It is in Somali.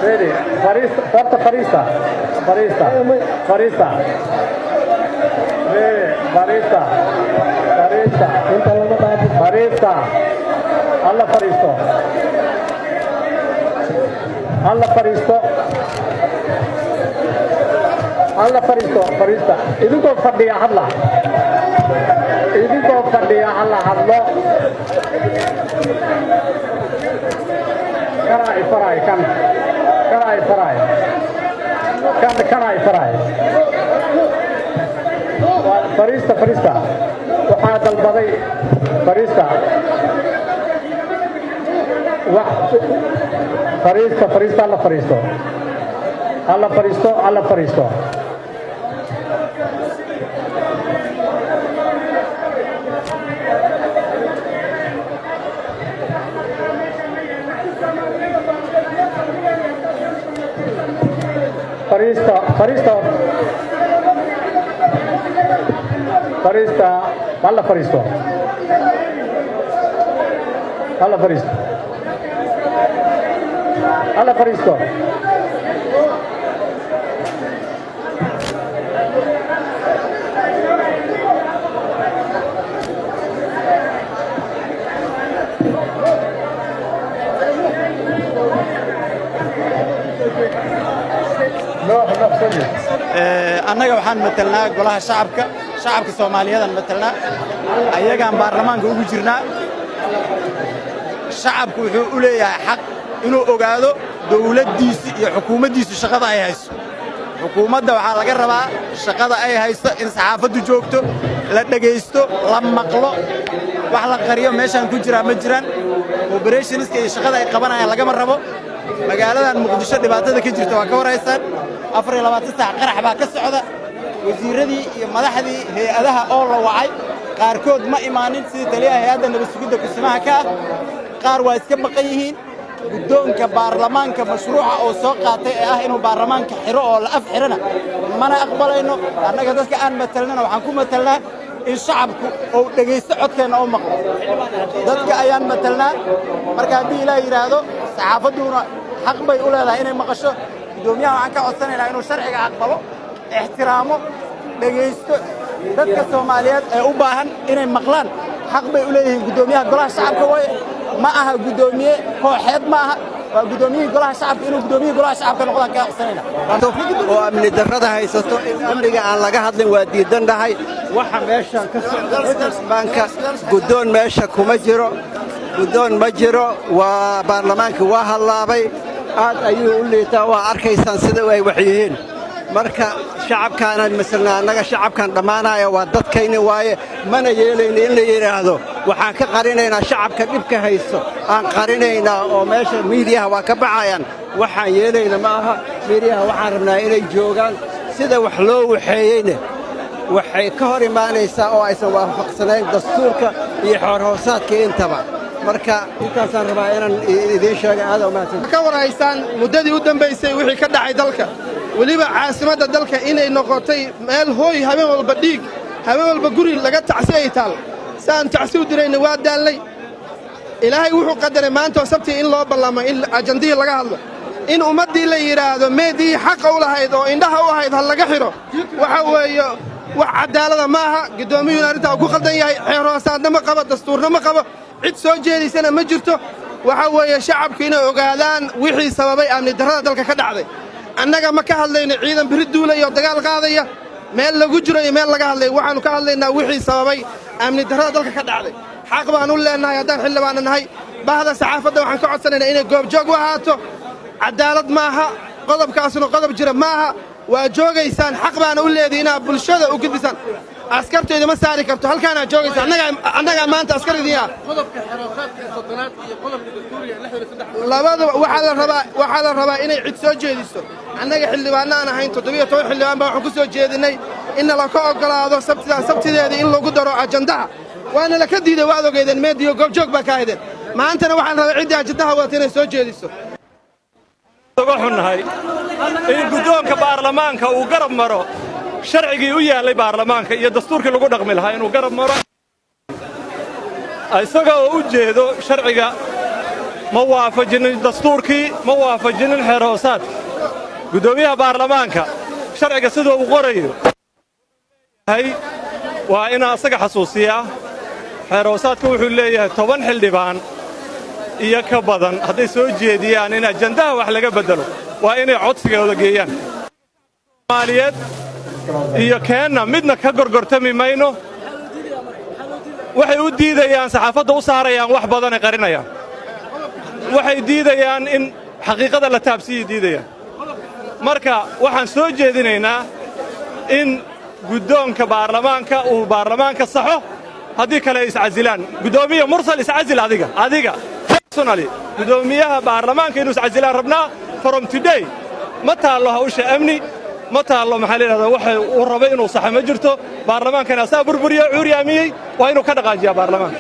Ready. Fariista, horta fariista. Fariista. Fariista. Ready. Fariista. Fariista. Inta lama dhaafin. Fariista. Alla fariisto. Alla fariisto. Alla fariisto, fariista. Idinkoo fadhiya hadla. Idinkoo fadhiya halla hadlo. Kanaa ifaraay kan. Kanaa ifaraay. Kan kanaa ifaraay. Fariista, fariista. Waxaa dalbaday fariista. Wax fariista, fariista, alla fariisto. Alla fariisto, alla fariisto. Fariista, fariista. Fariista, alla fariisto. Alla fariisto. Alla fariisto. Nuux, Nuux, soo. Annaga waxaan matelnaa golaha shacabka, shacabka Soomaaliyeedaan matelnaa, ayagaan baarlamaanka ugu jirnaa. Shacabku wuxuu u leeyahay xaq inuu ogaado dawladdiisi iyo xukuumaddiisu shaqada ay hayso. Xukuumadda waxaa laga rabaa shaqada ay haysto in saxaafaddu joogto, la dhegaysto, la maqlo. Wax la qariyo meeshaan ku jiraa ma jiraan. Operationska iyo shaqada ay qabanayaan lagama rabo. Magaaladan Muqdisho dhibaatada ka jirta waa ka warhaysaan. 24 saac qarax baa ka socda. Wasiirradii iyo madaxdii hay'adaha oo la wacay qaarkood ma imaanin, sidii taliyaha hay'adda nabad sugidda kusimaha ka ah. Qaar waa iska maqan yihiin. Guddoonka baarlamaanka mashruuca oo soo qaatay ee ah inuu baarlamaanka xiro oo la af xirana mana aqbalayno. Annaga dadka aan matalnana waxaan ku matalnaa in shacabku uu dhegaysto, codkeenna oo maqlo. Dadka ayaan matalnaa. Marka haddii Ilaah yidhaahdo, saxaafadduna xaq bay u leedahay inay maqasho. Guddoomiyaha waxaan ka codsanaynaa inuu sharciga aqbalo, ixtiraamo, dhegaysto dadka Soomaaliyeed ee u baahan inay maqlaan. Xaq bay u leeyihiin. Guddoomiyaha golaha shacabka waaye, ma aha guddoomiye kooxeed, ma aha, waa guddoomiyihii golaha shacabka. Inuu guddoomiyihii golaha shacabka noqdaan kaa codsanayna. Oo amni darrada haysato, in amniga aan laga hadlin waa diidan dhahay. Waxa meeshan ka socda, baanka guddoon meesha kuma jiro, guddoon ma jiro. Waa baarlamaanka waa hallaabay, aad ayuu u liitaa. Waa arkaysaan sida ay wax yihiin. Marka shacabkaanaan masalna, annaga shacabkan dhammaanaya waa dadkayni waaye. Mana yeelayno in la yidhaahdo waxaan ka qarinaynaa shacabka dhibka haysto, aan qarinaynaa oo meesha miidiyaha waa ka baxayaan. Waxaan yeelayna ma aha. Miidiyaha waxaan rabnaa inay joogaan. Sida wax loo waxeeyeyne waxay ka hor imaanaysaa oo aysan waafaqsanayn dastuurka iyo xoorhoosaadka intaba. Marka intaasaan rabaa inaan idiin sheega. Aad umahadsan. Ka warhaysaan muddadii u dambaysay wixii ka dhacay dalka, weliba caasimadda dalka, inay noqotay meel hooy habeen walba dhiig, habeen walba guri laga tacsi ay taal. Si aan tacsi u dirayna waa daallay. Ilaahay wuxuu qadaray maanta oo Sabtii in loo ballamo in ajandihii laga hadlo, in ummaddii la yidhaahdo meedii xaqa u lahayd oo indhaha u ahayd ha laga xidho. Waxa weeye wax caddaalada ma aha. Guddoomiyuhuna arrintaa uu ku khaldan yahay. Xeer hoosaadna ma qabo, dastuurna ma qabo, cid soo jeediysana ma jirto. Waxa weeye shacabku inay ogaadaan wixii sababay amni darrada dalka ka dhacday. Annaga ma ka hadlayno ciidan biri duulaya oo dagaal qaadaya meel lagu jiro iyo meel laga hadlayo. Waxaannu ka hadlaynaa wixii sababay amni darrada dalka ka dhacday. Xaq baan u leennahay haddaan xildhibaanna nahay. Bahda saxaafadda waxaan ka codsanaynaa inay goobjoog u ahaato. Caddaalad maaha qodobkaasuna, qodob jira maaha. Waa joogaysaan, xaq baana u leedihi inaad bulshada u gudbisaan. Askartu idima saari karto, halkaanaad joogaysa. Annagaa maanta askar idin ah. Labadaba waxaa la rabaa inay cid soo jeediso. Annaga xildhibaanno aan ahayn, 17 xildhibaan baa waxaan ku soo jeedinnay in nalaka oggolaado Sabtidan Sabtideedii in lagu daro ajandaha. Waana laka diiday. Waad ogeydeen, meediyo goobjoog baa ka ahaydeen. Maantana waxaan rabaa ciddii ajandaha wadata inay soo jeediso. Uga xunnahay in guddoonka baarlamaanka uu garab maro sharcigii u yaallay baarlamaanka iyo dastuurkii lagu dhaqmi lahaa, inuu garab maro isaga oo u jeedo sharciga. Ma waafajinin dastuurkii, ma waafajinin xeer hoosaadka. Guddoomiyaha baarlamaanka sharciga sida uu qorayo waa inaa asaga xasuusiyaa. Xeer hoosaadka wuxuu leeyahay 10 xildhibaan iyo ka badan hadday soo jeediyaan in ajandaha wax laga beddelo, waa inay codsigooda geeyaan. Soomaaliyeed iyo keenna midna ka gorgortami mayno. Waxay u diidayaan, saxaafadda u saarayaan, wax badanay qarinayaan. Waxay diidayaan in xaqiiqada la taabsiyay diidayaan. Marka waxaan soo jeedinaynaa in guddoonka baarlamaanka uu baarlamaanka saxo, haddii kale ay iscasilaan. Guddoomiye Mursal, iscasil adiga, adiga personally. Guddoomiyaha baarlamaanka inuu iscasilaan rabnaa from today. Ma taallo hawsha amni, ma taallo. Maxaa la yidhahdaa, waxa uu rabay inuu saxo ma jirto. Baarlamaankana asaa burburiyo, cuuryaamiyey. Waa inuu ka dhaqaajiyaa baarlamaanka.